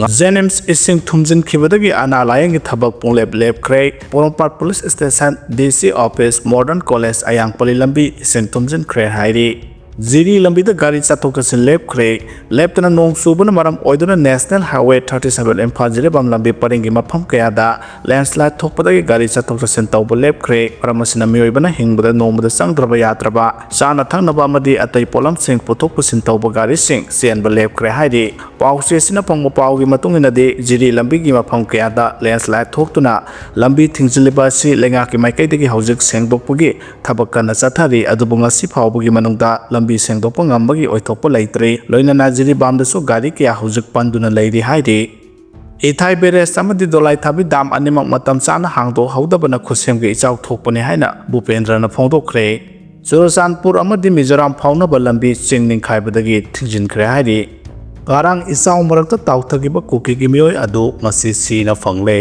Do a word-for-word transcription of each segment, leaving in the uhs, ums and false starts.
ꯖꯦꯅꯤꯝꯁ ꯏꯁꯤꯡ ꯊꯨꯝꯖꯤꯟꯈꯤꯕꯗꯒꯤ ꯑꯅꯥ ꯂꯥꯌꯦꯡꯒꯤ ꯊꯕꯛ ꯄꯨꯡꯂꯦꯞ ꯂꯦꯞꯈ꯭ꯔꯦ꯫ ꯄꯣꯔꯣꯝꯄꯥꯠ ꯄꯨꯂꯤꯁ ꯁ꯭ꯇꯦꯁꯟ, ꯗꯤ ꯁꯤ ꯑꯣꯐꯤꯁ, ꯃꯣꯗꯔꯟ ꯀꯣꯂꯦꯖ, ꯑꯌꯥꯡꯄꯜꯂꯤ ꯂꯝꯕꯤ ꯏꯁꯤꯡ ꯊꯨꯝꯖꯤꯟꯈ꯭ꯔꯦ ꯍꯥꯏꯔꯤ꯫ ꯖꯤꯔꯤ ꯂꯝꯕꯤꯗ ꯒꯥꯔꯤ ꯆꯠꯊꯣꯛ ꯆꯠꯁꯤꯟ ꯂꯦꯞꯈ꯭ꯔꯦ꯫ ꯂꯦꯞꯇꯅ ꯅꯣꯡ ꯆꯨꯕꯅ ꯃꯔꯝ ꯑꯣꯏꯗꯨꯅ national highway thirty seven Imphal Jiribam ꯂꯝꯕꯤ ꯄꯔꯤꯡꯒꯤ ꯃꯐꯝ ꯀꯌꯥꯗ ꯂꯦꯟꯁꯂꯥꯏꯗ ꯊꯣꯛꯄꯗꯒꯤ ꯒꯥꯔꯤ ꯆꯠꯊꯣꯛ ꯆꯠꯁꯤꯟ ꯇꯧꯕ ꯂꯦꯞꯈ꯭ꯔꯦ꯫ ꯃꯔꯝ ꯑꯁꯤꯅ ꯃꯤꯑꯣꯏꯕꯅ ꯍꯤꯡꯕꯗ ꯅꯣꯡꯃꯗ ꯆꯪꯗ꯭ꯔꯕ ꯌꯥꯗ꯭ꯔꯕ ꯆꯥꯅ ꯊꯛꯅꯕ ꯑꯃꯗꯤ ꯑꯇꯩ ꯄꯣꯠꯂꯝꯁꯤꯡ ꯄꯨꯊꯣꯛ ꯄꯨꯁꯤꯟ ꯇꯧꯕ ꯒꯥꯔꯤꯁꯤꯡ ꯆꯦꯟꯕ ꯂꯦꯞꯈ꯭ꯔꯦ ꯍꯥꯏꯔꯤ꯫ ꯄꯥꯎꯆꯦꯁꯤꯅ ꯐꯪꯕ ꯄꯥꯎꯒꯤ ꯃꯇꯨꯡ ꯏꯟꯅꯗꯤ, ꯖꯤꯔꯤ ꯂꯝꯕꯤꯒꯤ ꯃꯐꯝ ꯀꯌꯥꯗ ꯂꯦꯟꯁꯂꯥꯏꯗ ꯊꯣꯛꯇꯨꯅ ꯂꯝꯕꯤ ꯊꯤꯡꯖꯤꯜꯂꯤꯕ ꯑꯁꯤ ꯂꯩꯉꯥꯛꯀꯤ ꯃꯥꯏꯀꯩꯗꯒꯤ ꯍꯧꯖꯤꯛ ꯁꯦꯡꯗꯣꯛꯄꯒꯤ ꯊꯕꯛ ꯀꯟꯅ ꯆꯠꯊꯔꯤ꯫ ꯑꯗꯨꯕꯨ ꯉꯁꯤ ꯐꯥꯎꯕꯒꯤ ꯃꯅꯨꯡꯗ ꯂꯝꯕꯤ ꯁꯦꯡꯗꯣꯛꯄ ꯉꯝꯕꯒꯤ ꯑꯣꯏꯊꯣꯛꯄ ꯂꯩꯇ꯭ꯔꯤ꯫ ꯂꯣꯏꯅꯅ ꯖꯤꯔꯤꯕꯥꯝꯗꯁꯨ ꯒꯥꯔꯤ ꯀꯌꯥ ꯍꯧꯖꯤꯛ ꯄꯟꯗꯨꯅ ꯂꯩꯔꯤ ꯍꯥꯏꯔꯤ꯫ ꯏꯊꯥꯏ ꯕꯦꯔꯦꯖ ꯑꯃꯗꯤ ꯗꯣꯂꯥꯏ ꯊꯥꯕꯤ ꯗꯥꯝ ꯑꯅꯤꯃꯛ ꯃꯇꯝ ꯆꯥꯅ ꯍꯥꯡꯗꯣꯛꯍꯧꯗꯕꯅ ꯈꯨꯠꯁꯦꯝꯒꯤ ꯏꯆꯥꯎ ꯊꯣꯛꯄꯅꯤ ꯍꯥꯏꯅ ꯚꯨꯄꯦꯟꯗ꯭ꯔꯅ ꯐꯣꯡꯗꯣꯛꯈ꯭ꯔꯦ꯫ ꯆꯨꯔꯆꯥꯟꯄꯨꯔ ꯑꯃꯗꯤ ꯃꯤꯖꯣꯔꯥꯝ ꯐꯥꯎꯅꯕ ꯂꯝꯕꯤ ꯆꯤꯡ ꯅꯤꯡꯈꯥꯏꯕꯗꯒꯤ ꯊꯤꯡꯖꯤꯟꯈ꯭ꯔꯦ ꯍꯥꯏꯔꯤ꯫ ꯉꯔꯥꯡ ꯏꯆꯥꯎ ꯃꯔꯛꯇ ꯇꯥꯎꯊꯈꯤꯕ ꯀꯨꯀꯤꯒꯤ ꯃꯤꯑꯣꯏ ꯑꯗꯨ ꯉꯁꯤ ꯁꯤꯅ ꯐꯪꯂꯦ꯫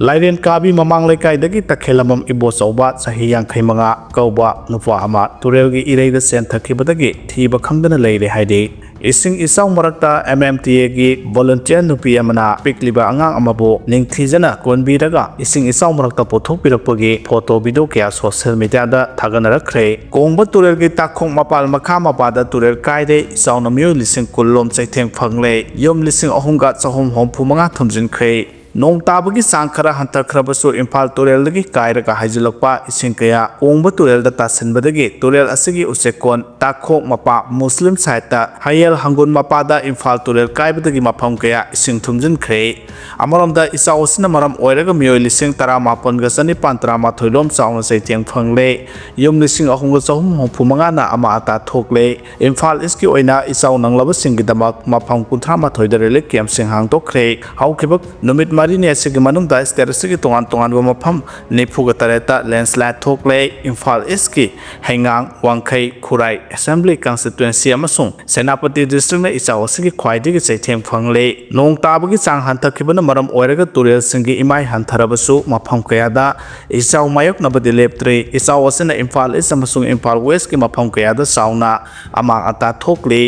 ꯂꯥꯏꯔꯦꯟ ꯀꯥꯕꯤ ꯃꯃꯥꯡ ꯂꯩꯀꯥꯏꯗꯒꯤ ꯇꯈꯦꯂꯝꯕꯝ ꯏꯕꯣꯆꯧꯕ, ꯆꯍꯤ ꯌꯥꯡꯈꯩ ꯃꯉꯥ ꯀꯧꯕ ꯅꯨꯄꯥ ꯑꯃ ꯇꯨꯔꯦꯜꯒꯤ ꯏꯔꯩꯗ ꯆꯦꯟꯊꯈꯤꯕꯗꯒꯤ ꯊꯤꯕ ꯈꯪꯗꯅ ꯂꯩꯔꯦ ꯍꯥꯏꯔꯤ꯫ ꯏꯁꯤꯡ ꯏꯆꯥꯎ ꯃꯔꯛꯇ ꯑꯦꯝ ꯑꯦꯝ ꯇꯤ ꯑꯦꯒꯤ ꯚꯣꯂꯨꯟꯇꯤꯌꯔ ꯅꯨꯄꯤ ꯑꯃꯅ ꯄꯤꯛꯂꯤꯕ ꯑꯉꯥꯡ ꯑꯃꯕꯨ ꯅꯤꯡꯊꯤꯖꯅ ꯀꯣꯟꯕꯤꯔꯒ ꯏꯁꯤꯡ ꯏꯆꯥꯎ ꯃꯔꯛꯇ ꯄꯨꯊꯣꯛꯄꯤꯔꯛꯄꯒꯤ ꯐꯣꯇꯣ ꯚꯤꯗꯤꯑꯣ ꯀꯌꯥ ꯁꯣꯁꯤꯌꯦꯜ ꯃꯤꯗꯤꯌꯥꯗ ꯊꯥꯒꯠꯅꯔꯛꯈ꯭ꯔꯦ꯫ ꯀꯣꯡꯕ ꯇꯨꯔꯦꯜꯒꯤ ꯇꯥꯈꯣꯡ ꯃꯄꯥꯜ ꯃꯈꯥ ꯃꯄꯥꯗ ꯇꯨꯔꯦꯜ ꯀꯥꯏꯔꯦ, ꯏꯆꯥꯎꯅ ꯃꯤꯑꯣꯏ ꯂꯤꯁꯤꯡ ꯀꯨꯟ ꯂꯣꯝ ꯆꯩꯊꯦꯡ ꯐꯪꯂꯦ, ꯌꯨꯝ ꯂꯤꯁꯤꯡ ꯑꯍꯨꯝꯒ ꯆꯍꯨꯝ ꯍꯨꯝꯐꯨ ꯃꯉꯥ ꯊꯨꯝꯖꯤꯟꯈ꯭ꯔꯦ꯫ ꯅꯣꯡ ꯇꯥꯕꯒꯤ ꯆꯥꯡ ꯈꯔ ꯍꯟꯊꯈ꯭ꯔꯕꯁꯨ ꯏꯝꯐꯥꯜ ꯇꯨꯔꯦꯜꯗꯒꯤ ꯀꯥꯏꯔꯒ ꯍꯥꯏꯖꯤꯜꯂꯛꯄ ꯏꯁꯤꯡ ꯀꯌꯥ ꯀꯣꯡꯕ ꯇꯨꯔꯦꯜꯗ ꯇꯥꯁꯤꯟꯕꯗꯒꯤ ꯇꯨꯔꯦꯜ ꯑꯁꯤꯒꯤ ꯎꯆꯦꯛꯀꯣꯟ ꯇꯥꯈꯣꯛ ꯃꯄꯥ ꯃꯨꯁꯂꯤꯝ ꯁꯥꯏꯠꯇ ꯍꯌꯦꯜ ꯍꯪꯒꯨꯟ ꯃꯄꯥꯗ ꯏꯝꯐꯥꯜ ꯇꯨꯔꯦꯜ ꯀꯥꯏꯕꯗꯒꯤ ꯃꯐꯝ ꯀꯌꯥ ꯏꯁꯤꯡ ꯊꯨꯝꯖꯤꯟꯈ꯭ꯔꯦ꯫ ꯑꯃꯔꯣꯝꯗ ꯏꯆꯥꯎ ꯑꯁꯤꯅ ꯃꯔꯝ ꯑꯣꯏꯔꯒ ꯃꯤꯑꯣꯏ ꯂꯤꯁꯤꯡ ꯇꯔꯥꯃꯥꯄꯟꯒ ꯆꯅꯤꯄꯥꯟ ꯇꯔꯥꯃꯥꯊꯣꯏ ꯂꯣꯝ ꯆꯥꯎꯅ ꯆꯩꯊꯦꯡ ꯐꯪꯂꯦ꯫ ꯌꯨꯝ ꯂꯤꯁꯤꯡ ꯑꯍꯨꯝꯒ ꯆꯍꯨꯝ ꯍꯨꯝꯐꯨ ꯃꯉꯥꯅ ꯑꯃ ꯑꯇꯥ ꯊꯣꯛꯂꯦ꯫ ꯏꯝꯐꯥꯜ ꯏꯁꯀꯤ ꯑꯣꯏꯅ ꯏꯆꯥꯎ ꯅꯪꯂꯕꯁꯤꯡꯒꯤꯗꯃꯛ ꯃꯐꯝ ꯀꯨꯟꯊ꯭ꯔꯥ ꯃꯥꯊꯣꯏꯗ ꯔꯤꯂꯤꯐ ꯀꯦꯝꯞꯁꯤꯡ ꯍꯥꯡꯗꯣꯛꯈ꯭ꯔꯦ꯫ ꯍꯧꯈꯤꯕ ꯅꯨꯃꯤꯠ ꯃꯔꯤꯅꯤ ꯑꯁꯤꯒꯤ ꯃꯅꯨꯡꯗ state ꯑꯁꯤꯒꯤ ꯇꯣꯉꯥꯟ ꯇꯣꯉꯥꯟꯕ ꯃꯐꯝ ꯅꯤꯐꯨꯒ ꯇꯔꯦꯠꯇ landslide ꯊꯣꯛꯂꯦ꯫ ꯏꯝꯐꯥꯜ East ꯀꯤ ꯍꯩꯉꯥꯡ, ꯋꯥꯡꯈꯩ, ꯈꯨꯔꯥꯏ Assembly Constituency ꯑꯃꯁꯨꯡ ꯁꯦꯅꯥꯄꯇꯤ district ꯅ ꯏꯆꯥꯎ ꯑꯁꯤꯒꯤ ꯈ꯭ꯋꯥꯏꯗꯒꯤ ꯆꯩꯊꯦꯡ ꯐꯪꯂꯦ꯫ ꯅꯣꯡ ꯇꯥꯕꯒꯤ ꯆꯥꯡ ꯍꯟꯊꯈꯤꯕꯅ ꯃꯔꯝ ꯑꯣꯏꯔꯒ ꯇꯨꯔꯦꯜꯁꯤꯡꯒꯤ ꯏꯃꯥꯏ ꯍꯟꯊꯔꯕꯁꯨ ꯃꯐꯝ ꯀꯌꯥꯗ ꯏꯆꯥꯎ ꯃꯥꯌꯣꯛꯅꯕꯗꯤ ꯂꯦꯞꯇ꯭ꯔꯤ꯫ ꯏꯆꯥꯎ ꯑꯁꯤꯅ ꯏꯝꯐꯥꯜ East ꯑꯃꯁꯨꯡ ꯏꯝꯐꯥꯜ West ꯀꯤ ꯃꯐꯝ ꯀꯌꯥꯗ ꯆꯥꯎꯅ ꯑꯃꯥꯡ ꯑꯇꯥ ꯊꯣꯛꯂꯤ꯫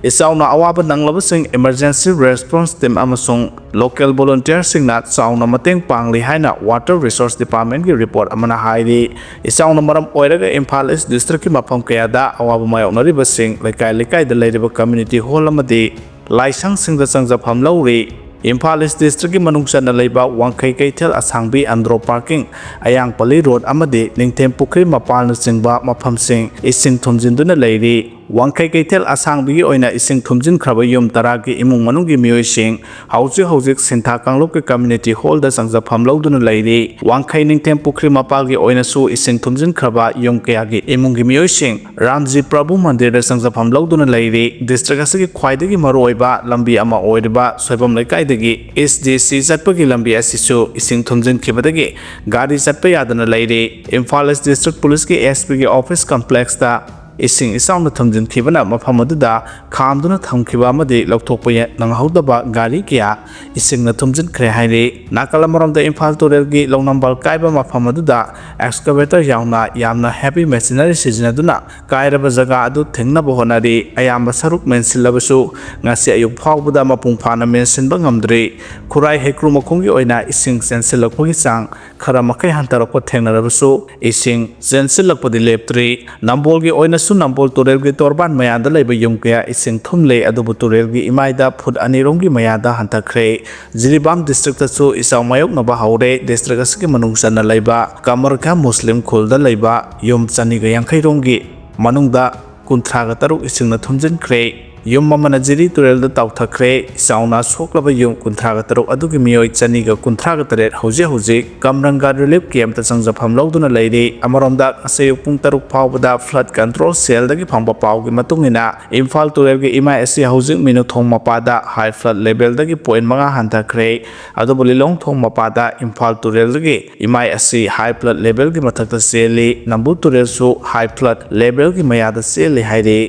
ꯏꯆꯥꯎꯅ ꯑꯋꯥꯕ ꯅꯪꯂꯕꯁꯤꯡ emergency response team ꯑꯃꯁꯨꯡ local volunteer ꯁꯤꯡꯅ ꯆꯥꯎꯅ ꯃꯇꯦꯡ ꯄꯥꯡꯂꯤ ꯍꯥꯏꯅ Water Resource Department ꯀꯤ report ꯑꯃꯅ ꯍꯥꯏꯔꯤ꯫ ꯏꯆꯥꯎꯅ ꯃꯔꯝ ꯑꯣꯏꯔꯒ ꯏꯝꯐꯥꯜ East district ꯀꯤ ꯃꯐꯝ ꯀꯌꯥꯗ ꯑꯋꯥꯕ ꯃꯥꯌꯣꯛꯅꯔꯤꯕꯁꯤꯡ ꯂꯩꯀꯥꯏ ꯂꯩꯀꯥꯏꯗ ꯂꯩꯔꯤꯕ community hall ꯑꯃꯗꯤ ꯂꯥꯏꯁꯪꯁꯤꯡꯗ ꯆꯪꯖꯐꯝ ꯂꯧꯔꯤ꯫ ꯏꯝꯐꯥꯜ East district ꯀꯤ ꯃꯅꯨꯡ ꯆꯟꯅ ꯂꯩꯕ ꯋꯥꯡꯈꯩ ꯀꯩꯊꯦꯜ ꯑꯁꯥꯡꯕꯤ, ꯑꯟꯗ꯭ꯔꯣ parking, ꯑꯌꯥꯡꯄꯜꯂꯤ road ꯑꯃꯗꯤ ꯅꯤꯡꯊꯦꯝ ꯄꯨꯈ꯭ꯔꯤ ꯃꯄꯥꯟꯅꯆꯤꯡꯕ ꯃꯐꯝꯁꯤꯡ ꯏꯁꯤꯡ ꯊꯨꯝꯖꯤꯟꯗꯨꯅ ꯂꯩꯔꯤ꯫ ꯋꯥꯡꯈꯩ ꯀꯩꯊꯦꯜ ꯑꯁꯥꯡꯕꯤꯒꯤ ꯑꯣꯏꯅ ꯏꯁꯤꯡ ꯊꯨꯝꯖꯤꯟꯈ꯭ꯔꯕ ꯌꯨꯝ ꯇꯔꯥꯒꯤ ꯏꯃꯨꯡ ꯃꯅꯨꯡꯒꯤ ꯃꯤꯑꯣꯏꯁꯤꯡ ꯍꯧꯖꯤꯛ ꯍꯧꯖꯤꯛ ꯁꯤꯟꯊꯥ ꯀꯥꯡꯂꯨꯞꯀꯤ community hall ꯗ ꯆꯪꯖꯐꯝ ꯂꯧꯗꯨꯅ ꯂꯩꯔꯤ꯫ ꯋꯥꯡꯈꯩ ꯅꯤꯡꯊꯦꯝ ꯄꯨꯈ꯭ꯔꯤ ꯃꯄꯥꯒꯤ ꯑꯣꯏꯅꯁꯨ ꯏꯁꯤꯡ ꯊꯨꯝꯖꯤꯟꯈ꯭ꯔꯕ ꯌꯨꯝ ꯀꯌꯥꯒꯤ ꯏꯃꯨꯡꯒꯤ ꯃꯤꯑꯣꯏꯁꯤꯡ ꯔꯥꯝꯖꯤ ꯄ꯭ꯔꯚꯨ ꯃꯟꯗꯤꯔꯗ ꯆꯪꯖꯐꯝ ꯂꯧꯗꯨꯅ ꯂꯩꯔꯤ꯫ District ꯑꯁꯤꯒꯤ ꯈ꯭ꯋꯥꯏꯗꯒꯤ ꯃꯔꯨꯑꯣꯏꯕ ꯂꯝꯕꯤ ꯑꯃ ꯑꯣꯏꯔꯤꯕ ꯁꯣꯏꯕꯝ ꯂꯩꯀꯥꯏꯗꯒꯤ H D C ꯆꯠꯄꯒꯤ ꯂꯝꯕꯤ ꯑꯁꯤꯁꯨ ꯏꯁꯤꯡ ꯊꯨꯝꯖꯤꯟꯈꯤꯕꯗꯒꯤ ꯒꯥꯔꯤ ꯆꯠꯄ ꯌꯥꯗꯅ ꯂꯩꯔꯤ꯫ ꯏꯝꯐꯥꯜ East district police ꯀꯤ S P ꯒꯤ office complex ꯇ ꯏꯁꯤꯡ ꯏꯆꯥꯎꯅ ꯊꯨꯝꯖꯤꯟꯈꯤꯕꯅ ꯃꯐꯝ ꯑꯗꯨꯗ ꯈꯥꯝꯗꯨꯅ ꯊꯝꯈꯤꯕ ꯑꯃꯗꯤ ꯂꯧꯊꯣꯛꯄ ꯌꯥ-, ꯅꯪꯍꯧꯗꯕ ꯒꯥꯔꯤ ꯀꯌꯥ ꯏꯁꯤꯡꯅ ꯊꯨꯝꯖꯤꯟꯈ꯭ꯔꯦ ꯍꯥꯏꯔꯤ꯫ ꯅꯥꯀꯜ ꯑꯃꯔꯣꯝꯗ ꯏꯝꯐꯥꯜ ꯇꯨꯔꯦꯜꯒꯤ ꯂꯧꯅꯝꯕꯥꯜ ꯀꯥꯏꯕ ꯃꯐꯝ ꯑꯗꯨꯗ excavator ꯌꯥꯎꯅ ꯌꯥꯝꯅ heavy machinery ꯁꯤꯖꯤꯟꯅꯗꯨꯅ ꯀꯥꯏꯔꯕ ꯖꯒꯥ ꯑꯗꯨ ꯊꯤꯡꯅꯕ ꯍꯣꯠꯅꯔꯤ꯫ ꯑꯌꯥꯝꯕ ꯁꯔꯨꯛ ꯃꯦꯟꯁꯤꯜꯂꯕꯁꯨ ꯉꯁꯤ ꯑꯌꯨꯛ ꯐꯥꯎꯕꯗ ꯃꯄꯨꯡ ꯐꯥꯅ ꯃꯦꯟꯁꯤꯟꯕ ꯉꯝꯗ꯭ꯔꯤ꯫ ꯈꯨꯔꯥꯏ ꯍꯩꯀ꯭ꯔꯨ ꯃꯈꯣꯡꯒꯤ ꯑꯣꯏꯅ ꯏꯁꯤꯡ ꯆꯦꯟꯁꯤꯜꯂꯛꯄꯒꯤ ꯆꯥꯡ ꯈꯔ ꯃꯈꯩ ꯍꯟꯊꯔꯛꯄ ꯊꯦꯡꯅꯔꯕꯁꯨ, ꯏꯁꯤꯡ ꯆꯦꯟꯁꯤꯜꯂꯛꯄꯗꯤ ꯂꯦꯞꯇ꯭ꯔꯤ꯫ ꯅꯝꯕꯣꯜꯒꯤ ꯑꯣꯏꯅꯁꯨ ꯅꯝꯕꯣꯜ ꯇꯨꯔꯦꯜꯒꯤ ꯇꯣꯔꯕꯥꯟ ꯃꯌꯥꯗ ꯂꯩꯕ ꯌꯨꯝ ꯀꯌꯥ ꯏꯁꯤꯡ ꯊꯨꯝꯂꯦ, ꯑꯗꯨꯕꯨ ꯇꯨꯔꯦꯜꯒꯤ ꯏꯃꯥꯏꯗ ꯐꯨꯠ ꯑꯅꯤꯔꯣꯝꯒꯤ ꯃꯌꯥꯗ ꯍꯟꯊꯈ꯭ꯔꯦ꯫ ꯖꯤꯔꯤꯕꯥꯝ district ꯇꯁꯨ ꯏꯆꯥꯎ ꯃꯥꯌꯣꯛꯅꯕ ꯍꯧꯔꯦ꯫ District ꯑꯁꯤꯒꯤ ꯃꯅꯨꯡ ꯆꯟꯅ ꯂꯩꯕ ꯀꯃꯔꯈꯥ ꯃꯨꯁꯂꯤꯝ ꯈꯨꯜꯗ ꯂꯩꯕ ꯌꯨꯝ ꯆꯅꯤꯒ ꯌꯥꯡꯈꯩ ꯔꯣꯝꯒꯤ ꯃꯅꯨꯡꯗ ꯀꯨꯟꯊ꯭ꯔꯥꯒ ꯇꯔꯨꯛ ꯏꯁꯤꯡꯅ ꯊꯨꯝꯖꯤꯟꯈ꯭ꯔꯦ꯫ ꯌꯨꯝ ꯑꯃꯅ ꯖꯤꯔꯤ ꯇꯨꯔꯦꯜꯗ ꯇꯥꯎꯊꯈ꯭ꯔꯦ꯫ ꯏꯆꯥꯎꯅ ꯁꯣꯛꯂꯕ ꯌꯨꯝ ꯀꯨꯟꯊ꯭ꯔꯥꯒ ꯇꯔꯨꯛ ꯑꯗꯨꯒꯤ ꯃꯤꯑꯣꯏ ꯆꯅꯤꯒ ꯀꯨꯟꯊ꯭ꯔꯥꯒ ꯇꯔꯦꯠ ꯍꯧꯖꯤꯛ ꯍꯧꯖꯤꯛ ꯀꯝꯔꯪꯒ ꯔꯤꯂꯤꯐ ꯀꯦꯝꯞꯇ ꯆꯪꯖꯐꯝ ꯂꯧꯗꯨꯅ ꯂꯩꯔꯤ꯫ ꯑꯃꯔꯣꯝꯗ, ꯉꯁꯤ ꯑꯌꯨꯛ ꯄꯨꯡ ꯇꯔꯨꯛ ꯐꯥꯎꯕꯗ ꯐ꯭ꯂꯠ ꯀꯟꯇ꯭ꯔꯣꯜ ꯁꯦꯜꯗꯒꯤ ꯐꯪꯕ ꯄꯥꯎꯒꯤ ꯃꯇꯨꯡ ꯏꯟꯅ, ꯏꯝꯐꯥꯜ ꯇꯨꯔꯦꯜꯒꯤ ꯏꯃꯥꯏ ꯑꯁꯤ ꯍꯧꯖꯤꯛ ꯃꯤꯅꯨꯊꯣꯡ ꯃꯄꯥꯗ ꯍꯥꯏ ꯐ꯭ꯂꯠ ꯂꯦꯚꯦꯜꯗꯒꯤ ꯄꯣꯏꯟ ꯃꯉꯥ ꯍꯟꯊꯈ꯭ꯔꯦ꯫ ꯑꯗꯨꯕꯨ ꯂꯤꯂꯣꯡ ꯊꯣꯡ ꯃꯄꯥꯗ ꯏꯝꯐꯥꯜ ꯇꯨꯔꯦꯜꯗꯒꯤ ꯏꯃꯥꯏ ꯑꯁꯤ ꯍꯥꯏ ꯐ꯭ꯂꯠ ꯂꯦꯚꯦꯜꯒꯤ ꯃꯊꯛꯇ ꯆꯦꯜꯂꯤ꯫ ꯅꯝꯕꯨꯜ ꯇꯨꯔꯦꯜꯁꯨ ꯍꯥꯏ ꯐ꯭ꯂꯠ ꯂꯦꯚꯦꯜꯒꯤ ꯃꯌꯥꯗ ꯆꯦꯜꯂꯤ ꯍꯥꯏꯔꯤ꯫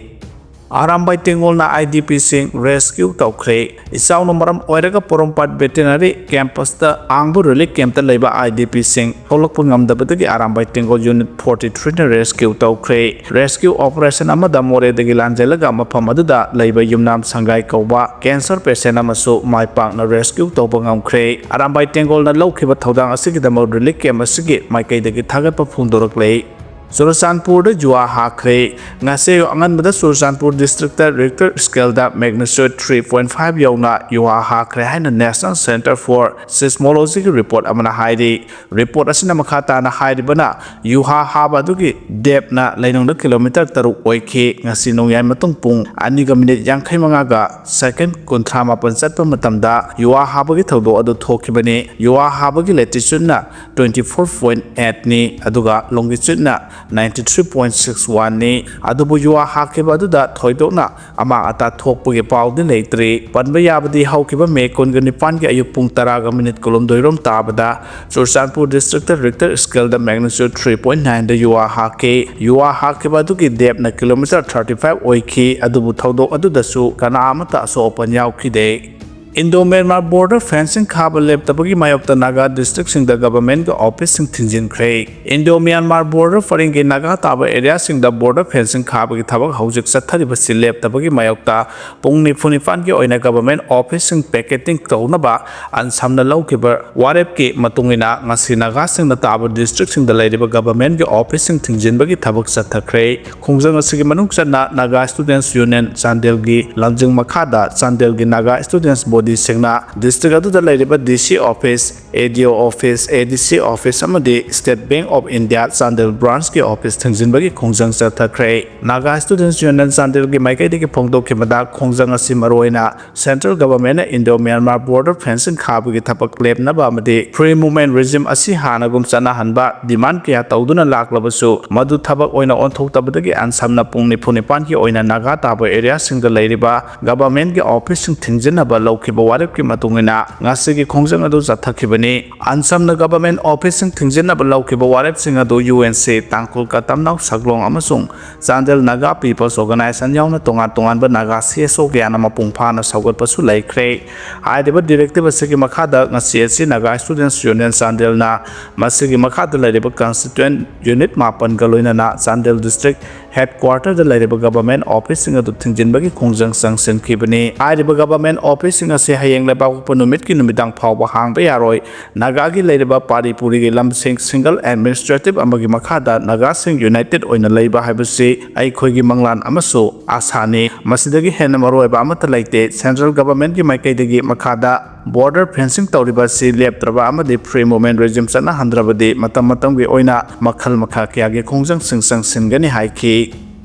ꯑꯔꯥꯝꯕꯥꯏ ꯇꯦꯡꯒꯣꯜꯅ ꯑꯥꯏ ꯗꯤ ꯄꯤꯁꯤꯡ ꯔꯦꯁꯀ꯭ꯌꯨ ꯇꯧꯈ꯭ꯔꯦ꯫ ꯏꯆꯥꯎꯅ ꯃꯔꯝ ꯑꯣꯏꯔꯒ ꯄꯣꯔꯣꯝꯄꯥꯠ ꯚꯦꯇꯦꯅꯔꯤ ꯀꯦꯝꯄꯁꯇ ꯑꯥꯡꯕ ꯔꯤꯂꯤꯐ ꯀꯦꯝꯞꯇ ꯂꯩꯕ ꯑꯥꯏ ꯗꯤ ꯄꯤꯁꯤꯡ ꯊꯣꯛꯂꯛꯄ ꯉꯝꯗꯕꯗꯒꯤ ꯑꯔꯥꯝꯕꯥꯏ ꯇꯦꯡꯒꯣꯜ ꯌꯨꯅꯤꯠ ꯐꯣꯔꯇꯤ ꯊ꯭ꯔꯤꯅ ꯔꯦꯁꯀ꯭ꯌꯨ ꯇꯧꯈ꯭ꯔꯦ꯫ ꯔꯦꯁꯀ꯭ꯌꯨ ꯑꯣꯄꯔꯦꯁꯟ ꯑꯃꯗ ꯃꯣꯔꯦꯗꯒꯤ ꯂꯥꯟꯖꯦꯜꯂꯒ ꯃꯐꯝ ꯑꯗꯨꯗ ꯂꯩꯕ ꯌꯨꯝꯅꯥꯝ ꯁꯪꯒꯥꯏ ꯀꯧꯕ ꯀꯦꯟꯁꯔ ꯄꯦꯁꯦꯟ ꯑꯃꯁꯨ ꯃꯥꯏ ꯄꯥꯛꯅ ꯔꯦꯁꯀ꯭ꯌꯨ ꯇꯧꯕ ꯉꯝꯈ꯭ꯔꯦ꯫ ꯑꯔꯥꯝꯕꯥꯏ ꯇꯦꯡꯒꯣꯜꯅ ꯂꯧꯈꯤꯕ ꯊꯧꯗꯥꯡ ꯑꯁꯤꯒꯤꯗꯃꯛ ꯔꯤꯂꯤꯐ ꯀꯦꯝꯞ ꯑꯁꯤꯒꯤ ꯃꯥꯏꯀꯩꯗꯒꯤ ꯊꯥꯒꯠꯄ ꯐꯣꯡꯗꯣꯔꯛꯂꯦ꯫ ꯆꯨꯔꯆꯥꯟꯄꯨꯔꯗ ꯌꯨꯍꯥ ꯍꯥꯈ꯭ꯔꯦ꯫ ꯉꯁꯤ ꯑꯌꯨꯛ ꯑꯉꯟꯕꯗ ꯆꯨꯔꯆꯥꯟꯄꯨꯔ ꯗꯤꯁꯇ꯭ꯔꯤꯛꯇ ꯔꯤꯛꯇꯔ ꯁ꯭ꯀꯦꯜꯗ ꯃꯦꯒꯅꯤꯆꯨꯠ ꯊ꯭ꯔꯤ ꯄꯣꯏꯟ ꯐꯥꯏꯚ ꯌꯧꯅ ꯌꯨꯍꯥ ꯍꯥꯈ꯭ꯔꯦ ꯍꯥꯏꯅ ꯅꯦꯁꯅꯦꯜ ꯁꯦꯟꯇꯔ ꯐꯣꯔ ꯁꯤꯁꯃꯣꯂꯣꯖꯤꯒꯤ ꯔꯤꯄꯣꯔꯠ ꯑꯃꯅ ꯍꯥꯏꯔꯤ꯫ ꯔꯤꯄꯣꯔꯠ ꯑꯁꯤꯅ ꯃꯈꯥ ꯇꯥꯅ ꯍꯥꯏꯔꯤꯕꯅ, ꯌꯨꯍꯥ ꯍꯥꯕ ꯑꯗꯨꯒꯤ ꯗꯦꯞꯅ ꯂꯩꯅꯨꯡꯗ ꯀꯤꯂꯣꯃꯤꯇꯔ ꯇꯔꯨꯛ ꯑꯣꯏꯈꯤ꯫ ꯉꯁꯤ ꯅꯣꯡꯌꯥꯏ ꯃꯇꯨꯡ ꯄꯨꯡ ꯑꯅꯤꯒ ꯃꯤꯅꯤꯠ ꯌꯥꯡꯈꯩ ꯃꯉꯥꯒ ꯁꯦꯀꯦꯟ ꯀꯨꯟꯊ꯭ꯔꯥ ꯃꯥꯄꯟ ꯆꯠꯄ ꯃꯇꯝꯗ ꯌꯨꯍꯥ ꯍꯥꯕꯒꯤ ꯊꯧꯗꯣꯛ ꯑꯗꯨ ꯊꯣꯛꯈꯤꯕꯅꯤ꯫ ꯌꯨꯍꯥ ꯍꯥꯕꯒꯤ ꯂꯦꯇꯤꯆꯨꯠꯅ ꯇ꯭ꯋꯦꯟꯇꯤ ꯐꯣꯔ ꯄꯣꯏꯟ ꯑꯩꯠꯅꯤ, ꯑꯗꯨꯒ ꯂꯣꯡꯒꯤꯆꯨꯠꯅ ꯅꯥꯏꯟꯇꯤ ꯊ꯭ꯔꯤ ꯄꯣꯏꯟ ꯁꯤꯛꯁ ꯋꯥꯟꯅꯤ꯫ ꯑꯗꯨꯕꯨ ꯌꯨꯍꯥ ꯍꯥꯈꯤꯕ ꯑꯗꯨꯗ ꯊꯣꯏꯗꯣꯛꯅ ꯑꯃꯥꯡ ꯑꯇꯥ ꯊꯣꯛꯄꯒꯤ ꯄꯥꯎꯗꯤ ꯂꯩꯇ꯭ꯔꯤ꯫ ꯄꯟꯕ ꯌꯥꯕꯗꯤ, ꯍꯧꯈꯤꯕ ꯃꯦ ꯀꯨꯟꯒ ꯅꯤꯄꯥꯟꯒꯤ ꯑꯌꯨꯛ ꯄꯨꯡ ꯇꯔꯥꯒ ꯃꯤꯅꯤꯠ ꯀꯨꯟꯍꯨꯝꯗꯣꯏ ꯔꯣꯝ ꯇꯥꯕꯗ ꯆꯨꯔꯆꯥꯟꯄꯨꯔ ꯗꯤꯁꯇ꯭ꯔꯤꯛꯇ ꯔꯤꯛꯇꯔ ꯁ꯭ꯀꯦꯜꯗ ꯃꯦꯒꯅꯤꯆꯨꯠ ꯊ꯭ꯔꯤ ꯄꯣꯏꯟ ꯅꯥꯏꯟꯗ ꯌꯨꯍꯥ ꯍꯥꯈꯤ꯫ ꯌꯨꯍꯥ ꯍꯥꯈꯤꯕ ꯑꯗꯨꯒꯤ ꯗꯦꯞꯅ ꯀꯤꯂꯣꯃꯤꯇꯔ ꯊꯥꯔꯇꯤ ꯐꯥꯏꯚ ꯑꯣꯏꯈꯤ, ꯑꯗꯨꯕꯨ ꯊꯧꯗꯣꯛ ꯑꯗꯨꯗꯁꯨ ꯀꯅꯥ ꯑꯃꯠꯇ ꯑꯁꯣꯛ ꯑꯄꯟ ꯌꯥꯎꯈꯤꯗꯦ꯫ ꯏꯟꯗꯣ ꯃ꯭ꯌꯥꯟꯃꯥꯔ ꯕꯣꯔꯗꯔ ꯐꯦꯟꯁꯤꯡ ꯈꯥꯕ ꯂꯦꯞꯇꯕꯒꯤ ꯃꯥꯌꯣꯛꯇ ꯅꯥꯒꯥ ꯗꯤꯁꯇ꯭ꯔꯤꯛꯁꯤꯡꯗ ꯒꯚꯔꯟꯃꯦꯟꯠꯀꯤ ꯑꯣꯐꯤꯁꯁꯤꯡ ꯊꯤꯡꯖꯤꯟꯈ꯭ꯔꯦ꯫ ꯏꯟꯗꯣ ꯃ꯭ꯌꯥꯟꯃꯥꯔ ꯕꯣꯔꯗꯔ ꯄꯔꯤꯡꯒꯤ ꯅꯥꯒꯥ ꯇꯥꯕ ꯑꯦꯔꯤꯌꯥꯁꯤꯡꯗ ꯕꯣꯔꯗꯔ ꯐꯦꯟꯁꯤꯡ ꯈꯥꯕꯒꯤ ꯊꯕꯛ ꯍꯧꯖꯤꯛ ꯆꯠꯊꯔꯤꯕꯁꯤ ꯂꯦꯞꯇꯕꯒꯤ ꯃꯥꯌꯣꯛꯇ ꯄꯨꯡ ꯅꯤꯐꯨ ꯅꯤꯄꯥꯟꯒꯤ ꯑꯣꯏꯅ ꯒꯚꯔꯟꯃꯦꯟꯠ ꯑꯣꯐꯤꯁꯁꯤꯡ ꯄꯤꯀꯦꯇꯤꯡ ꯇꯧꯅꯕ ꯑꯟꯁꯥꯝꯅ ꯂꯧꯈꯤꯕ ꯋꯥꯔꯦꯞꯀꯤ ꯃꯇꯨꯡ ꯏꯟꯅ ꯉꯁꯤ ꯅꯥꯒꯥꯁꯤꯡꯅ ꯇꯥꯕ ꯗꯤꯁꯇ꯭ꯔꯤꯛꯁꯤꯡꯗ ꯂꯩꯔꯤꯕ ꯒꯚꯔꯟꯃꯦꯟꯠꯀꯤ ꯑꯣꯐꯤꯁꯁꯤꯡ ꯊꯤꯡꯖꯤꯟꯕꯒꯤ ꯊꯕꯛ ꯆꯠꯊꯈ꯭ꯔꯦ꯫ ꯈꯣꯡꯖꯪ ꯑꯁꯤꯒꯤ ꯃꯅꯨꯡ ꯆꯟꯅ ꯅꯥꯒꯥ ꯁ꯭ꯇꯨꯗꯦꯟꯠꯁ ꯌꯨꯅꯤꯌꯟ ꯆꯥꯟꯗꯦꯜꯒꯤ ꯂꯝꯖꯤꯡ ꯃꯈꯥꯗ ꯆꯥꯟꯗꯦꯜꯒꯤ ꯅꯥꯒꯥ ꯁ꯭ꯇꯨꯗꯦꯟꯠꯁ ꯕꯣꯗꯤꯁꯤꯡꯅ ꯗꯤꯁꯇ꯭ꯔꯤꯛ ꯑꯗꯨꯗ ꯂꯩꯔꯤꯕ ꯗꯤ ꯁꯤ ꯑꯣꯐꯤꯁ, ꯑꯦ ꯗꯤ ꯑꯣ ꯑꯣꯐꯤꯁ, ꯑꯦ ꯗꯤ ꯁꯤ ꯑꯣꯐꯤꯁ ꯑꯃꯗꯤ state bank of India Chandel ꯕ꯭ꯔꯥꯟꯁꯀꯤ ꯑꯣꯐꯤꯁ ꯊꯤꯡꯖꯤꯟꯕꯒꯤ ꯈꯣꯡꯖꯪ ꯆꯠꯊꯈ꯭ꯔꯦ꯫ ꯅꯥꯒꯥ ꯁ꯭ꯇꯨꯗꯦꯟꯠꯁ ꯌꯨꯅꯤꯌꯟ ꯆꯥꯟꯗꯦꯜꯒꯤ ꯃꯥꯏꯀꯩꯗꯒꯤ ꯐꯣꯡꯗꯣꯛꯈꯤꯕꯗ, ꯈꯣꯡꯖꯪ ꯑꯁꯤ ꯃꯔꯨꯑꯣꯏꯅ ꯁꯦꯟꯇ꯭ꯔꯦꯜ ꯒꯚꯔꯟꯃꯦꯟꯠꯅ ꯏꯟꯗꯣ ꯃ꯭ꯌꯥꯟꯃꯥꯔ ꯕꯣꯔꯗꯔ ꯐꯦꯟꯁꯤꯡ ꯈꯥꯕꯒꯤ ꯊꯕꯛ ꯂꯦꯞꯅꯕ ꯑꯃꯗꯤ ꯐ꯭ꯔꯤ ꯃꯨꯚꯃꯦꯟꯠ ꯔꯤꯖꯤꯝ ꯑꯁꯤ ꯍꯥꯟꯅꯒꯨꯝ ꯆꯠꯅꯍꯟꯕ ꯗꯤꯃꯥꯟꯗ ꯀꯌꯥ ꯇꯧꯗꯨꯅ ꯂꯥꯛꯂꯕꯁꯨ, ꯃꯗꯨ ꯊꯕꯛ ꯑꯣꯏꯅ ꯑꯣꯟꯊꯣꯛꯇꯕꯗꯒꯤ ꯑꯟꯁꯝꯅ ꯄꯨꯡ ꯅꯤꯐꯨ ꯅꯤꯄꯥꯟꯒꯤ ꯑꯣꯏꯅ ꯅꯥꯒꯥ ꯇꯥꯕ ꯑꯦꯔꯤꯌꯥꯁꯤꯡꯗ ꯂꯩꯔꯤꯕ ꯒꯚꯔꯟꯃꯦꯟꯠꯀꯤ ꯑꯣꯐꯤꯁꯁꯤꯡ ꯊꯤꯡꯖꯤꯟꯅꯕ ꯂꯧꯈꯤꯕ ꯋꯥꯔꯦꯞꯀꯤ ꯃꯇꯨꯡ ꯏꯟꯅ ꯉꯁꯤꯒꯤ ꯈꯣꯡꯖꯪ ꯑꯗꯨ ꯆꯠꯊꯈꯤꯕꯅꯤ꯫ ꯑꯟꯁꯝꯅ ꯒꯚꯔꯟꯃꯦꯟꯠ ꯑꯣꯐꯤꯁꯁꯤꯡ ꯊꯤꯡꯖꯤꯟꯅꯕ ꯂꯧꯈꯤꯕ ꯋꯥꯔꯦꯞꯁꯤꯡ ꯑꯗꯨ ꯌꯨ ꯑꯦꯟ ꯁꯤ, ꯇꯥꯡꯈꯨꯜ ꯀꯇꯝꯅꯥꯎ ꯁꯒꯂꯣꯡ ꯑꯃꯁꯨꯡ ꯆꯥꯟꯗꯦꯜ ꯅꯥꯒꯥ ꯄꯤꯄꯜꯁ ꯑꯣꯔꯒꯅꯥꯏꯖꯦꯁꯟ ꯌꯥꯎꯅ ꯇꯣꯉꯥꯟ ꯇꯣꯉꯥꯟꯕ ꯅꯥꯒꯥ ꯁꯤ ꯑꯦꯁ ꯑꯣ ꯀꯌꯥꯅ ꯃꯄꯨꯡ ꯐꯥꯅ ꯁꯧꯒꯠꯄꯁꯨ ꯂꯩꯈ꯭ꯔꯦ꯫ ꯍꯥꯏꯔꯤꯕ ꯗꯤꯔꯦꯛꯇꯤꯚ ꯑꯁꯤꯒꯤ ꯃꯈꯥꯗ ꯉꯁꯤ ꯑꯁꯤ ꯅꯥꯒꯥ ꯁ꯭ꯇꯨꯗꯦꯟꯠꯁ ꯌꯨꯅꯤꯌꯟ ꯆꯥꯟꯗꯦꯜꯅ ꯃꯁꯤꯒꯤ ꯃꯈꯥꯗ ꯂꯩꯔꯤꯕ ꯀꯟꯁꯇꯤꯇ꯭ꯋꯦꯟꯠ ꯌꯨꯅꯤꯠ ꯃꯥꯄꯟꯒ ꯂꯣꯏꯅꯅ ꯆꯥꯟꯗꯦꯜ ꯗꯤꯁꯇ꯭ꯔꯤꯛ ꯍꯦꯗꯀ꯭ꯋꯥꯇꯔꯗ ꯂꯩꯔꯤꯕ ꯒꯚꯔꯟꯃꯦꯟꯠ ꯑꯣꯐꯤꯁꯁꯤꯡ ꯑꯗꯨ ꯊꯤꯡꯖꯤꯟꯕꯒꯤ ꯈꯣꯡꯖꯪ ꯆꯪꯁꯤꯟꯈꯤꯕꯅꯤ꯫ ꯍꯥꯏꯔꯤꯕ ꯒꯚꯔꯟꯃꯦꯟꯠ ꯑꯣꯐꯤꯁꯁꯤꯡ ꯑꯁꯤ ꯍꯌꯦꯡ ꯂꯩꯕꯥꯛꯄꯣꯛꯄ ꯅꯨꯃꯤꯠꯀꯤ ꯅꯨꯃꯤꯗꯥꯡ ꯐꯥꯎꯕ ꯍꯥꯡꯕ ꯌꯥꯔꯣꯏ꯫ ꯅꯥꯒꯥꯒꯤ ꯂꯩꯔꯤꯕ ꯄꯥꯔꯤ ꯄꯨꯔꯤꯒꯤ ꯂꯝꯁꯤꯡ ꯁꯤꯡꯒꯜ ꯑꯦꯗꯃꯤꯅꯤꯁꯇ꯭ꯔꯦꯇꯤꯚ ꯑꯃꯒꯤ ꯃꯈꯥꯗ ꯅꯥꯒꯥꯁꯤꯡ ꯌꯨꯅꯥꯏꯇꯦꯗ ꯑꯣꯏꯅ ꯂꯩꯕ ꯍꯥꯏꯕꯁꯤ ꯑꯩꯈꯣꯏꯒꯤ ꯃꯪꯂꯥꯟ ꯑꯃꯁꯨ ꯑꯥꯁꯥꯅꯤ꯫ ꯃꯁꯤꯗꯒꯤ ꯍꯦꯟꯅ ꯃꯔꯨꯑꯣꯏꯕ ꯑꯃꯠꯇ ꯂꯩꯇꯦ꯫ ꯁꯦꯟꯇ꯭ꯔꯦꯜ ꯒꯚꯔꯟꯃꯦꯟꯠꯀꯤ ꯃꯥꯏꯀꯩꯗꯒꯤ ꯃꯈꯥꯗ ꯕꯣꯔꯗꯔ ꯐꯦꯟꯁꯤꯡ ꯇꯧꯔꯤꯕ ꯑꯁꯤ ꯂꯦꯞꯇ꯭ꯔꯕ ꯑꯃꯗꯤ ꯐ꯭ꯔꯤ ꯃꯨꯚꯃꯦꯟꯠ ꯔꯤꯖꯤꯝ ꯆꯠꯅꯍꯟꯗ꯭ꯔꯕꯗꯤ ꯃꯇꯝ ꯃꯇꯝꯒꯤ ꯑꯣꯏꯅ ꯃꯈꯜ ꯃꯈꯥ ꯀꯌꯥꯒꯤ ꯈꯣꯡꯖꯪꯁꯤꯡ ꯆꯪꯁꯤꯟꯒꯅꯤ ꯍꯥꯏꯈꯤ꯫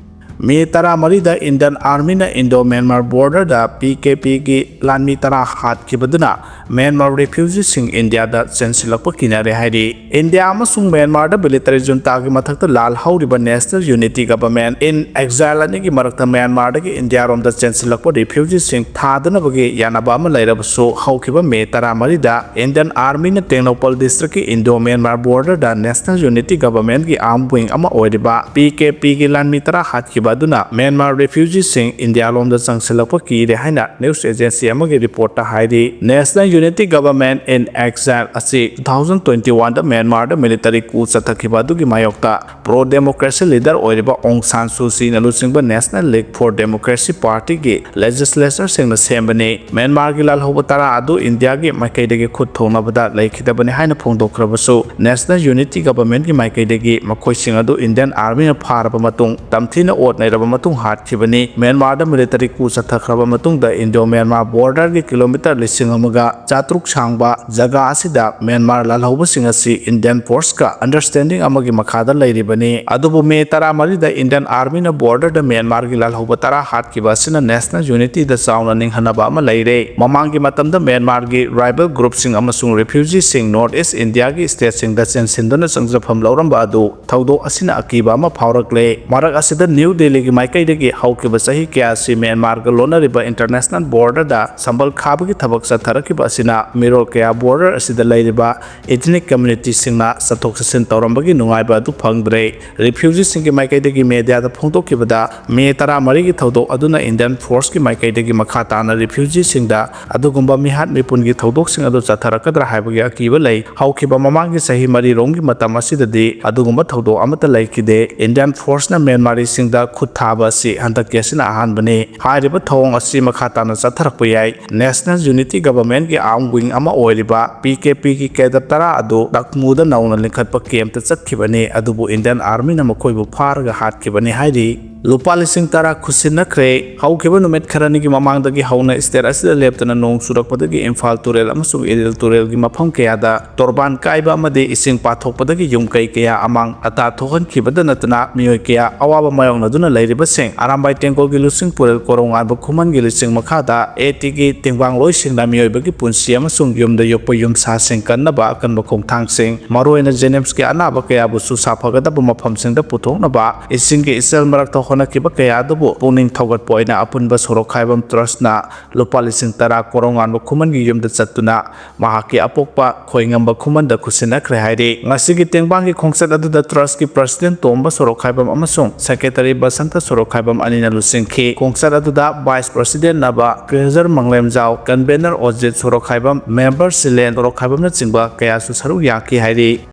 ꯃꯦ ꯇꯔꯥꯃꯔꯤꯗ ꯏꯟꯗꯤꯌꯟ ꯑꯥꯔꯃꯤꯅ ꯏꯟꯗꯣ ꯃ꯭ꯌꯥꯟꯃꯥꯔ ꯕꯣꯔꯗꯔꯗ ꯄꯤ ꯀꯦ ꯄꯤꯒꯤ ꯂꯥꯟꯃꯤ ꯇꯔꯥ ꯍꯥꯠꯈꯤꯕꯗꯨꯅ ꯃ꯭ꯌꯥꯟꯃꯥꯔ ꯔꯤꯐ꯭ꯌꯨꯖꯤꯁꯤꯡ ꯏꯟꯗꯤꯌꯥꯗ ꯆꯦꯟꯁꯤꯜꯂꯛꯄ ꯀꯤꯅꯔꯦ ꯍꯥꯏꯔꯤ꯫ ꯏꯟꯗꯤꯌꯥ ꯑꯃꯁꯨꯡ ꯃ꯭ꯌꯥꯟꯃꯥꯔꯗ ꯃꯤꯂꯤꯇꯔꯤ ꯖꯨꯟꯇꯥꯒꯤ ꯃꯊꯛꯇ ꯂꯥꯜꯍꯧꯔꯤꯕ National Unity Government in Exile ꯑꯅꯤꯒꯤ ꯃꯔꯛꯇ ꯃ꯭ꯌꯥꯟꯃꯥꯔꯗꯒꯤ ꯏꯟꯗꯤꯌꯥꯔꯣꯝꯗ ꯆꯦꯟꯁꯤꯜꯂꯛꯄ ꯔꯤꯐ꯭ꯌꯨꯖꯤꯁꯤꯡ ꯊꯥꯗꯅꯕꯒꯤ ꯌꯥꯅꯕ ꯑꯃ ꯂꯩꯔꯕꯁꯨ, ꯍꯧꯈꯤꯕ ꯃꯦ ꯇꯔꯥꯃꯔꯤꯗ ꯏꯟꯗꯤꯌꯟ ꯑꯥꯔꯃꯤꯅ ꯇꯦꯡꯅꯧꯄꯜ ꯗꯤꯁꯇ꯭ꯔꯤꯛꯀꯤ ꯏꯟꯗꯣ ꯃ꯭ꯌꯥꯟꯃꯥꯔ ꯕꯣꯔꯗꯔꯗ National Unity Governmentꯀꯤ ꯑꯥꯔꯝ ꯋꯤꯡ ꯑꯃ ꯑꯣꯏꯔꯤꯕ ꯄꯤ ꯀꯦ ꯄꯤꯒꯤ ꯂꯥꯟꯃꯤ ꯇꯔꯥ ꯍꯥꯠꯈꯤꯕ ꯑꯗꯨꯅ ꯃ꯭ꯌꯥꯟꯃꯥꯔ ꯔꯤꯐ꯭ꯌꯨꯖꯤꯁꯤꯡ ꯏꯟꯗꯤꯌꯥꯂꯣꯝꯗ ꯆꯪꯁꯤꯜꯂꯛꯄ ꯀꯤꯔꯦ ꯍꯥꯏꯅ ꯅ꯭ꯌꯨꯁ ꯑꯦꯖꯦꯟꯁꯤ ꯑꯃꯒꯤ ꯔꯤꯄꯣꯔꯠꯇ ꯍꯥꯏꯔꯤ꯫ National Unity Government in Exile ꯑꯁꯤ two thousand twenty oneꯗ ꯃ꯭ꯌꯥꯟꯃꯥꯔꯗ ꯃꯤꯂꯤꯇꯔꯤ ꯀꯨ ꯆꯠꯊꯈꯤꯕ ꯑꯗꯨꯒꯤ ꯃꯥꯌꯣꯛꯇ ꯄ꯭ꯔꯣ ꯗꯦꯃꯣꯀ꯭ꯔꯦꯁꯤ ꯂꯤꯗꯔ ꯑꯣꯏꯔꯤꯕ ꯑꯣꯡ ꯁꯥꯟ ꯁꯨ ꯆꯤꯅ ꯂꯨꯆꯤꯡꯕ National League for Democracy Partyꯒꯤ ꯂꯦꯖꯤꯁꯂꯦꯆꯔꯁꯤꯡꯅ ꯁꯦꯝꯕꯅꯤ꯫ ꯃ꯭ꯌꯥꯟꯃꯥꯔꯒꯤ ꯂꯥꯜꯍꯧꯕ ꯇꯔꯥ ꯑꯗꯨ ꯏꯟꯗꯤꯌꯥꯒꯤ ꯃꯥꯏꯀꯩꯗꯒꯤ ꯈꯨꯠ ꯊꯣꯡꯅꯕꯗ ꯂꯩꯈꯤꯗꯕꯅꯤ ꯍꯥꯏꯅ ꯐꯣꯡꯗꯣꯛꯈ꯭ꯔꯕꯁꯨ, National Unity Governmentꯀꯤ ꯃꯥꯏꯀꯩꯗꯒꯤ ꯃꯈꯣꯏꯁꯤꯡ ꯑꯗꯨ ꯏꯟꯗꯤꯌꯟ ꯑꯥꯔꯃꯤꯅ ꯐꯥꯔꯕ ꯃꯇꯨꯡ ꯇꯝꯊꯤꯅ ꯑꯣꯠ ꯂꯩꯔꯕ ꯃꯇꯨꯡ ꯍꯥꯠꯈꯤꯕꯅꯤ꯫ ꯃ꯭ꯌꯥꯟꯃꯥꯔꯗ ꯃꯤꯂꯤꯇꯔꯤ ꯀꯨ ꯆꯠꯊꯈ꯭ꯔꯕ ꯃꯇꯨꯡꯗ ꯏꯟꯗꯣ ꯃ꯭ꯌꯥꯟꯃꯥꯔ ꯕꯣꯔꯗꯔꯒꯤ ꯀꯤꯂꯣꯃꯤꯇꯔ ꯂꯤꯁꯤꯡ ꯑꯃꯒ ꯆꯥꯇ꯭ꯔꯨꯛ ꯁꯥꯡꯕ ꯖꯒꯥ ꯑꯁꯤꯗ ꯃ꯭ꯌꯥꯟꯃꯥꯔ ꯂꯥꯜꯍꯧꯕꯁꯤꯡ ꯑꯁꯤ ꯏꯟꯗꯤꯌꯟ ꯐꯣꯔꯁꯀ ꯑꯟꯗꯔꯁ꯭ꯇꯦꯟꯗꯤꯡ ꯑꯃꯒꯤ ꯃꯈꯥꯗ ꯂꯩꯔꯤꯕꯅꯤ꯫ ꯑꯗꯨꯕꯨ ꯃꯦ ꯇꯔꯥꯃꯔꯤꯗ ꯏꯟꯗꯤꯌꯟ ꯑꯥꯔꯃꯤꯅ ꯕꯣꯔꯗꯔꯗ ꯃ꯭ꯌꯥꯟꯃꯥꯔꯒꯤ ꯂꯥꯜꯍꯧꯕ ꯇꯔꯥ ꯍꯥꯠꯈꯤꯕ ꯑꯁꯤꯅ ꯅꯦꯁꯅꯦꯜ ꯌꯨꯅꯤꯇꯤꯗ ꯆꯥꯎꯅ ꯅꯤꯡꯍꯟꯅꯕ ꯑꯃ ꯂꯩꯔꯦ꯫ ꯃꯃꯥꯡꯒꯤ ꯃꯇꯝꯗ ꯃ꯭ꯌꯥꯟꯃꯥꯔꯒꯤ ꯔꯥꯏꯕꯦꯜ ꯒ꯭ꯔꯨꯞꯁꯤꯡ ꯑꯃꯁꯨꯡ ꯔꯤꯐ꯭ꯌꯨꯖꯤꯁꯤꯡ ꯅꯣꯔꯠ ꯏꯁ ꯏꯟꯗꯤꯌꯥꯒꯤ ꯁ꯭ꯇꯦꯠꯁꯤꯡꯗ ꯆꯦꯟꯁꯤꯟꯗꯨꯅ ꯆꯪꯖꯐꯝ ꯂꯧꯔꯝꯕ ꯑꯗꯨ ꯊꯧꯗꯣꯛ ꯑꯁꯤꯅ ꯑꯀꯤꯕ ꯑꯃ ꯐꯥꯎꯔꯛꯂꯦ꯫ ꯃꯔꯛ ꯑꯁꯤꯗ ꯅ꯭ꯌꯨ ꯗꯦꯜꯂꯤꯒꯤ ꯃꯥꯏꯀꯩꯗꯒꯤ ꯍꯧꯈꯤꯕ ꯆꯍꯤ ꯀꯌꯥ ꯑꯁꯤ ꯃ꯭ꯌꯥꯟꯃꯥꯔꯒ ꯂꯣꯟꯅꯔꯤꯕ ꯏꯟꯇꯔꯅꯦꯁꯅꯦꯜ ꯕꯣꯔꯗꯔꯗ ꯁꯝꯕꯜ ꯈꯥꯕꯒꯤ ꯊꯕꯛ ꯆꯠꯊꯔꯛꯈꯤꯕ ꯑꯁꯤꯅ ꯃꯤꯔꯣꯜ ꯀꯌꯥ ꯕꯣꯔꯗꯔ ꯑꯁꯤꯗ ꯂꯩꯔꯤꯕ ꯏꯊꯅꯤꯛ ꯀꯝꯃ꯭ꯌꯨꯅꯤꯇꯤꯁꯤꯡꯅ ꯆꯠꯊꯣꯛ ꯆꯠꯁꯤꯟ ꯇꯧꯔꯝꯕꯒꯤ ꯅꯨꯡꯉꯥꯏꯕ ꯑꯗꯨ ꯐꯪꯗ꯭ꯔꯦ꯫ ꯔꯤꯐ꯭ꯌꯨꯖꯤꯁꯤꯡꯒꯤ ꯃꯥꯏꯀꯩꯗꯒꯤ ꯃꯦꯗꯤꯌꯥꯗ ꯐꯣꯡꯗꯣꯛꯈꯤꯕꯗ, ꯃꯦ ꯇꯔꯥꯃꯔꯤꯒꯤ ꯊꯧꯗꯣꯛ ꯑꯗꯨꯅ ꯏꯟꯗꯤꯌꯟ ꯐꯣꯔꯁꯀꯤ ꯃꯥꯏꯀꯩꯗꯒꯤ ꯃꯈꯥ ꯇꯥꯅ ꯔꯤꯐ꯭ꯌꯨꯖꯤꯁꯤꯡꯗ ꯑꯗꯨꯒꯨꯝꯕ ꯃꯤꯍꯥꯠ ꯃꯤꯄꯨꯟꯒꯤ ꯊꯧꯗꯣꯛꯁꯤꯡ ꯑꯗꯨ ꯆꯠꯊꯔꯛꯀꯗ꯭ꯔꯥ ꯍꯥꯏꯕꯒꯤ ꯑꯀꯤꯕ ꯂꯩ꯫ ꯍꯧꯈꯤꯕ ꯃꯃꯥꯡꯒꯤ ꯆꯍꯤ ꯃꯔꯤꯔꯣꯝꯒꯤ ꯃꯇꯝ ꯑꯁꯤꯗꯗꯤ ꯑꯗꯨꯒꯨꯝꯕ ꯊꯧꯗꯣꯛ ꯑꯃꯠꯇ ꯂꯩꯈꯤꯗꯦ꯫ ꯏꯟꯗꯤꯌꯟ ꯐꯣꯔꯁꯅ ꯃ꯭ꯌꯥꯟꯃꯥꯔꯤꯁꯤꯡꯗ ꯈꯨꯠ ꯊꯥꯕ ꯑꯁꯤ ꯍꯟꯗꯛꯀꯤ ꯑꯁꯤꯅ ꯑꯍꯥꯟꯕꯅꯤ꯫ ꯍꯥꯏꯔꯤꯕ ꯊꯧꯑꯣꯡ ꯑꯁꯤ ꯃꯈꯥ ꯇꯥꯅ ꯆꯠꯊꯔꯛꯄ ꯌꯥꯏ꯫ ꯅꯦꯁꯅꯦꯜ ꯌꯨꯅꯤꯇꯤ ꯒꯚꯔꯟꯃꯦꯟꯠꯀꯤ ꯑꯥꯔꯝ ꯋꯤꯡ ꯑꯃ ꯑꯣꯏꯔꯤꯕ ꯄꯤ ꯀꯦ ꯄꯤꯒꯤ ꯀꯦꯗꯔ ꯇꯔꯥ ꯑꯗꯨ ꯇꯛꯃꯨꯗ ꯅꯧꯅ ꯂꯤꯡꯈꯠꯄ ꯀꯦꯝꯞꯇ ꯆꯠꯈꯤꯕꯅꯤ, ꯑꯗꯨꯕꯨ ꯏꯟꯗꯤꯌꯟ ꯑꯥꯔꯃꯤꯅ ꯃꯈꯣꯏꯕꯨ ꯐꯥꯔꯒ ꯍꯥꯠꯈꯤꯕꯅꯤ ꯍꯥꯏꯔꯤ꯫ ꯂꯨꯄꯥ ꯂꯤꯁꯤꯡ ꯇꯔꯥ ꯈꯨꯠꯁꯤꯟꯅꯈ꯭ꯔꯦ꯫ ꯍꯧꯈꯤꯕ ꯅꯨꯃꯤꯠ ꯈꯔꯅꯤꯒꯤ ꯃꯃꯥꯡꯗꯒꯤ ꯍꯧꯅ ꯁ꯭ꯇꯦꯠ ꯑꯁꯤꯗ ꯂꯦꯞꯇꯅ ꯅꯣꯡ ꯆꯨꯔꯛꯄꯗꯒꯤ ꯏꯝꯐꯥꯜ ꯇꯨꯔꯦꯜ ꯑꯃꯁꯨꯡ ꯏꯔꯤꯜ ꯇꯨꯔꯦꯜꯒꯤ ꯃꯐꯝ ꯀꯌꯥꯗ ꯇꯣꯔꯕꯥꯟ ꯀꯥꯏꯕ ꯑꯃꯗꯤ ꯏꯁꯤꯡ ꯄꯥꯊꯣꯛꯄꯗꯒꯤ ꯌꯨꯝ ꯀꯩ ꯀꯌꯥ ꯑꯃꯥꯡ ꯑꯇꯥ ꯊꯣꯛꯍꯟꯈꯤꯕꯗ ꯅꯠꯇꯅ ꯃꯤꯑꯣꯏ ꯀꯌꯥ ꯑꯋꯥꯕ ꯃꯥꯌꯣꯛꯅꯗꯨꯅ ꯂꯩꯔꯤꯕꯁꯤꯡ ꯑꯔꯥꯝꯕꯥꯏ ꯇꯦꯡꯒꯣꯜꯒꯤ ꯂꯨꯆꯤꯡ ꯄꯨꯔꯦꯜ ꯀꯣꯔꯣꯡꯉꯥꯟꯕ ꯈꯨꯃꯟꯒꯤ ꯂꯨꯆꯤꯡ ꯃꯈꯥꯗ ꯑꯦ ꯇꯤꯒꯤ ꯇꯦꯡꯕꯥꯡꯂꯣꯏꯁꯤꯡꯅ ꯃꯤꯑꯣꯏꯕꯒꯤ ꯄꯨꯟꯁꯤ ꯑꯃꯁꯨꯡ ꯌꯨꯝꯗ ꯌꯣꯛꯄ ꯌꯨꯝꯁꯥꯁꯤꯡ ꯀꯟꯅꯕ ꯑꯀꯟꯕ ꯈꯣꯡꯊꯥꯡꯁꯤꯡ, ꯃꯔꯨꯑꯣꯏꯅ ꯖꯦꯅꯤꯝꯁꯀꯤ ꯑꯅꯥꯕ ꯀꯌꯥꯕꯨꯁꯨ ꯁꯥꯐꯒꯗꯕ ꯃꯐꯝꯁꯤꯡꯗ ꯄꯨꯊꯣꯛꯅꯕ ꯏꯁꯤꯡꯒꯤ ꯏꯆꯦꯜ ꯃꯔꯛꯇ ꯍꯣꯠꯅꯈꯤꯕ ꯀꯌꯥ ꯑꯗꯨꯕꯨ ꯄꯨꯛꯅꯤꯡ ꯊꯧꯒꯠꯄ ꯑꯣꯏꯅ ꯑꯄꯨꯟꯕ ꯁꯣꯔꯣꯛꯈꯥꯏꯕꯝ ꯇ꯭ꯔꯁꯅ ꯂꯨꯄꯥ ꯂꯤꯁꯤꯡ ꯇꯔꯥ ꯀꯣꯔꯣꯡꯉꯥꯟꯕ ꯈꯨꯃꯟꯒꯤ ꯌꯨꯝꯗ ꯆꯠꯇꯨꯅ ꯃꯍꯥꯛꯀꯤ ꯑꯄꯣꯛꯄ ꯈꯣꯏꯉꯝꯕ ꯈꯨꯃꯟꯗ ꯈꯨꯠꯁꯤꯟꯅꯈ꯭ꯔꯦ ꯍꯥꯏꯔꯤ꯫ ꯉꯁꯤꯒꯤ ꯇꯦꯡꯕꯥꯡꯒꯤ ꯈꯣꯡꯆꯠ ꯑꯗꯨꯗ ꯇ꯭ꯔꯁꯀꯤ ꯄ꯭ꯔꯁꯤꯗꯦꯟꯠ ꯇꯣꯝꯕ ꯁꯣꯔꯣꯛꯈꯥꯏꯕꯝ ꯑꯃꯁꯨꯡ ꯁꯦꯀ꯭ꯔꯦꯇꯔꯤ ꯕꯁꯟꯇ ꯁꯣꯔꯣꯛꯈꯥꯏꯕꯝ ꯑꯅꯤꯅ ꯂꯨꯆꯤꯡꯈꯤ꯫ ꯈꯣꯡꯆꯠ ꯑꯗꯨꯗ ꯚꯥꯏꯁ ꯄ꯭ꯔꯁꯤꯗꯦꯟꯠ ꯅꯕ, ꯇ꯭ꯔꯦꯖꯔ ꯃꯪꯂꯦꯝꯖꯥꯎ, ꯀꯟꯚꯦꯅꯔ ꯑꯣꯖꯤꯠ ꯁꯣꯔꯣꯛꯈꯥꯏꯕꯝ, ꯃꯦꯝꯕꯔ ꯁꯤꯂꯦꯟ ꯁꯣꯔꯣꯛꯈꯥꯏꯕꯝꯅꯆꯤꯡꯕ ꯀꯌꯥꯁꯨ ꯁꯔꯨꯛ ꯌꯥꯈꯤ ꯍꯥꯏꯔꯤ꯫